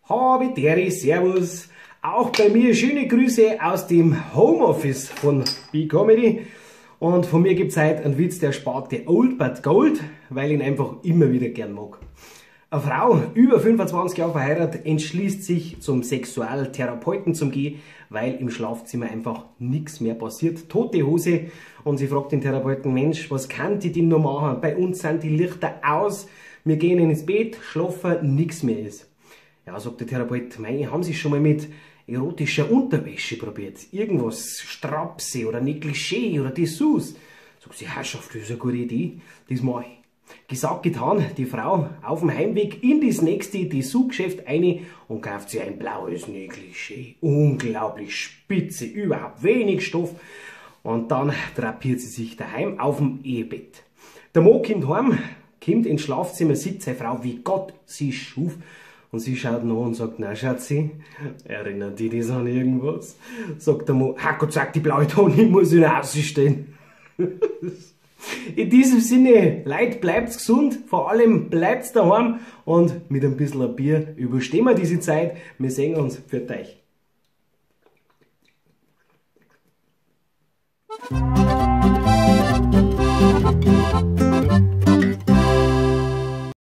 Habidere, Servus. Auch bei mir schöne Grüße aus dem Homeoffice von B-Comedy. Und von mir gibt's heute einen Witz der Sparte Old But Gold, weil ich ihn einfach immer wieder gern mag. Eine Frau, über 25 Jahre verheiratet, entschließt sich zum Sexualtherapeuten zum gehen, weil im Schlafzimmer einfach nichts mehr passiert. Tote Hose. Und sie fragt den Therapeuten, Mensch, was kann die denn noch machen? Bei uns sind die Lichter aus, wir gehen ins Bett, schlafen, nichts mehr ist. Ja, sagt der Therapeut, mei, haben Sie schon mal mit erotischer Unterwäsche probiert? Irgendwas, Strapse oder Negligé oder Dessous? Sagt sie, Herrschaft, das ist eine gute Idee, das mach ich. Gesagt, getan, die Frau auf dem Heimweg in das nächste Dessous-Geschäft eine und kauft sich ein blaues Negligé. Unglaublich spitze, überhaupt wenig Stoff. Und dann drapiert sie sich daheim auf dem Ehebett. Der Mo kommt heim, kommt ins Schlafzimmer, sieht seine Frau, wie Gott sie schuf. Und sie schaut nach und sagt, na Schatzi, erinnert dich das an irgendwas? Sagt der Mo, Gott sagt die blaue Toni muss in der stehen. In diesem Sinne, Leute, bleibt's gesund, vor allem bleibt's daheim und mit ein bisschen Bier überstehen wir diese Zeit. Wir sehen uns, für euch.